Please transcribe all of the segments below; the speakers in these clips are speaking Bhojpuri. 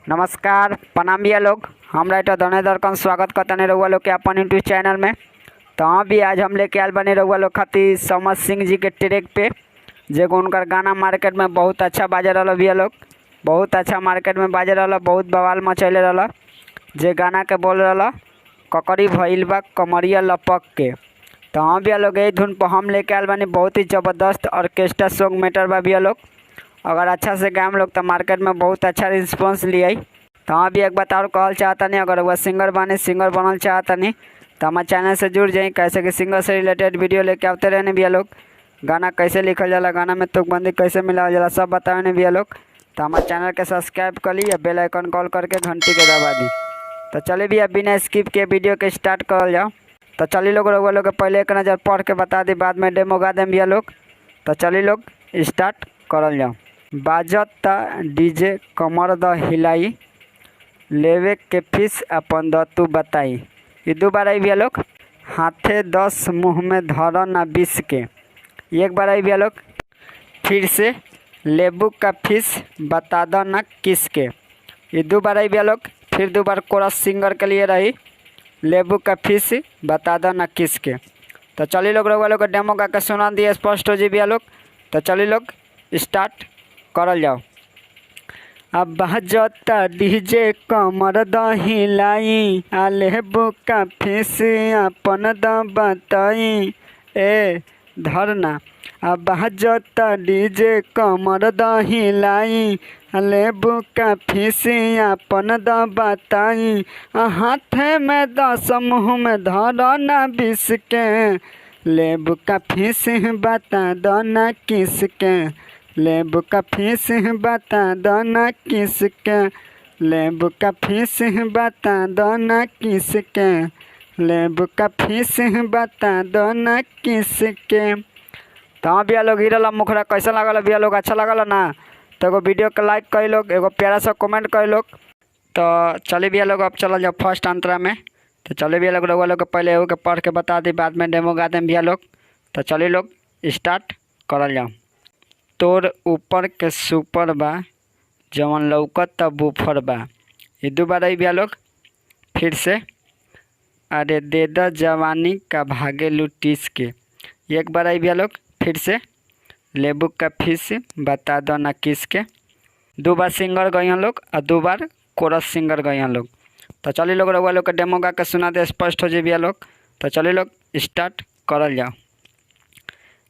नमस्कार, प्रणाम भैया लोग। हम राइटर धने दरकन स्वागत करतनी रउआ लोग के अपन यूट्यूब चैनल में। तो हाँ भी आज हम लेके आयल बनी रउआ लोग खातिर समर सिंह जी के ट्रैक पे, जेगो उनकर गाना मार्केट में बहुत अच्छा बाजे रहल भैया लोग। बहुत अच्छा मार्केट में बाजे रहल, बहुत बवाल मचैले रहल। जे गाना के बोल रहल ककरी भइल बा कमरिया लपक के। तो हाँ भैया लोग, यही धुन पर हम लेके आयल बानी बहुत ही ज़बरदस्त ऑर्केस्ट्रा सॉन्ग मैटर बा भैया लोग। अगर अच्छा से गायम लोग तो मार्केट में बहुत अच्छा रिस्पॉन्स लियाई। तो हाँ भी एक बात और कहल चाहतनी, अगर वह सिंगर बानी, सिंगर बनल चाहतनी तो हमारे चैनल से जुड़ जाई। कैसे कि सिंगर से रिलेटेड वीडियो लेके आते रहने भैया लोग। गाना कैसे लिखल जाला, गाना में तुकबंदी कैसे मिलावल जाला, सब बतावे भैया लोग। तो हमारे चैनल के सब्सक्राइब कर ली या बेल आइकन कॉल करके घंटी के दबा दी। तो चलिए भैया बिना स्किप के वीडियो के स्टार्ट करल जाओ। तो चलिए लोग, रउआ लोग के पहले एक नज़र पढ़ के बता दी, बाद में डेमो गा देम भैया लोग। तो चलिए लोग स्टार्ट करल जाओ। बाजता डीजे कमर द हिलाई, लेवे के फीस अपन द तू बताई। ये दो बार आई भैया लोग। हाथे 10 मुँह में धर ना 20 के, एक बार आई भैया लोग। फिर से लेबू का फीस बता दो ना किसके, ये दो बार आई भैया लोग। फिर दो बार कोरस सिंगर के लिए रही, लेबू का फीस बता दो ना किसके। तो चलिए लोग, रउआ लोग के डेमो गा के सुना दिए, स्पष्ट हो जी भैया लोग। तो चलिए लोग स्टार्ट करल जाओ। अब बाजता डीजे कमर दहिलाई, आ लेबू का फीस अपन द बताई। ए धरना। अब बाजता डीजे कमर दहिलाई, आ लेबू का फीस अपन द बताई। आ हाथे में 10 मुँह में धर ना 20 के, लेबू का फीस बता दो ना किसके, लेबू का फीस बता दो ना किसके, लेबू का फीस बता दो ना किसके, लेबू का फीस बता दो ना किसके। तो हाँ भैया लोग, हीरो मुखड़ा कैसा लागल भैया लोग? अच्छा लागल ना? तो एगो वीडियो के लाइक कर लोग, एगो प्यारा सा कमेंट कर लोग। तो चलिए भैया लोग, अब चल जाओ फर्स्ट अंतरा में। तो चलिए भैया लोग, रउआ लोग के पहले एगो के पढ़ के बता दी, बाद में डेमो गा देम भैया लोग। तो चलिए लोग स्टार्ट करल जाओ। तोर ऊपर के सुपर बा, जवन लौकत त बुफर बा। ये दो बार आई भैया लोग। फिर से अरे दे द जवानी का भागे लुटीस के, एक बार आई भैया लोग। फिर से लेबू का फीस बता दो ना किसके। दो बार सिंगर गई हम लोग और दो बार कोरस सिंगर गई हम लोग। तो चलिए लोग, रउआ लोग के डेमो गा के सुना दे, स्पष्ट हो जी भैया लोग। तो चलिए लोग स्टार्ट करल जाओ।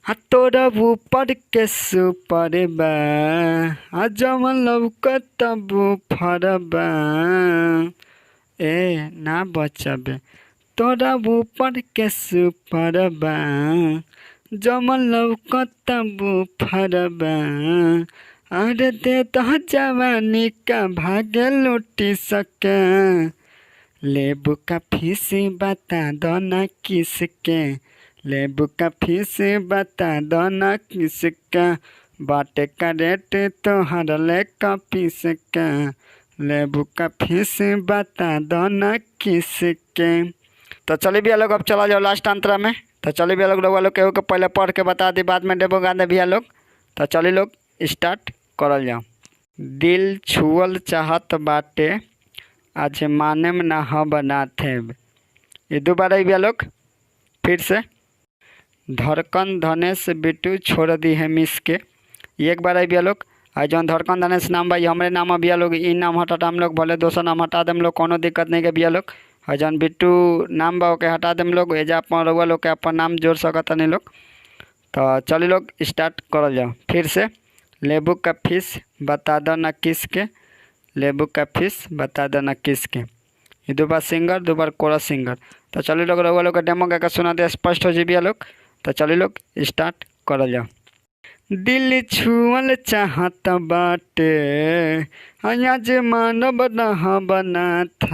हाँ तोरा ऊपर के सुपर बा, आ जवन लौकत बुफर बा। ए ना बचबे, तोरा ऊपर के सुपर बा, जवन लौकत बुफर बा। अरे दे तो जवानी का भागे लूटी सके, लेबू का फीस बता दो ना किसके, लेबू का फीस बता दो ना किसका, बाटे का रेट तोहर ले का पीस का, लेबू का फीस बता दो ना किसके। तो चलिए भैया लोग, अब चला जाओ लास्ट अंतरा में। तो चलिए भैया लोग, रउआ लोग केहू के पहले पढ़ के बता दी, बाद में डेमो गा दे भैया लोग। तो चलिए लोग स्टार्ट करल जाओ। दिल छुअल चाहत बाटे, आज माने में ना ह बना थेब। ये दो बार आई भैया लोग। फिर से धड़कन धनेश बिट्टू छोड़ दी है मिस के, एक बार आई भैया लोग। आज जौन धड़कन धनेश नाम भाई हमरे नाम है भैया लोग, ई नाम हटा हम लोग, भले दोसर नाम हटा देम लोग, कोनो दिक्कत नहीं के भैया लोग। और जौन बिट्टू नाम बा ओके हटा देम लोग, एजा अपन रउआ लोग के अपन नाम जोड़ सकत नहीं लोग। तो चलिए लोग स्टार्ट करल जाओ। फिर से लेबू का फीस बता दो ना किसके, लेबू का फीस बता दो ना किसके। ये दो बार सिंगर, दो बार कोरस सिंगर। तो चलिए लोग, रउआ लोग के डेमो गा के सुना दे, स्पष्ट हो जी भैया लोग। तो चलिए लोग स्टार्ट करल जाओ। दिल छुअल चाहत बाटे, आज मानव न बनाथ।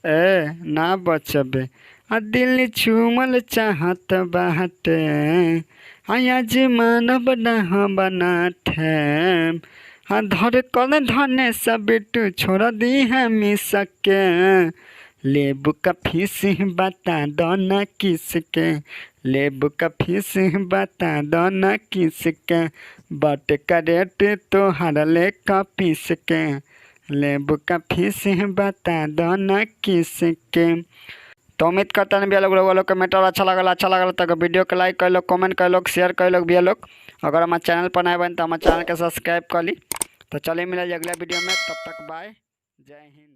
ए ना बचबे, आ दिल छुअल चाहत बाटे, आज मानव न बनाथ। आ धड़कन धने सब बिट्टू छोड़ दी है मिस के, लेबू का फीस बता दो ना किसके, लेबू का फीस बता दो ना किसके, बट का रेट तोहर ले का पीस के, लेबू का फीस बता दो न किसके। तो उम्मीद करता नहीं भैया लोग रउआ लोग के मैटर अच्छा लगल, अच्छा लगल तो वीडियो के लाइक कर लो, कमेंट कर लो, शेयर कर लो भैया लोग। अगर हमारे चैनल पर नए बन तो हमारे चैनल के सब्सक्राइब कर ली। तो चलिए मिले अगला वीडियो में, तब तक बाय, जय हिंद।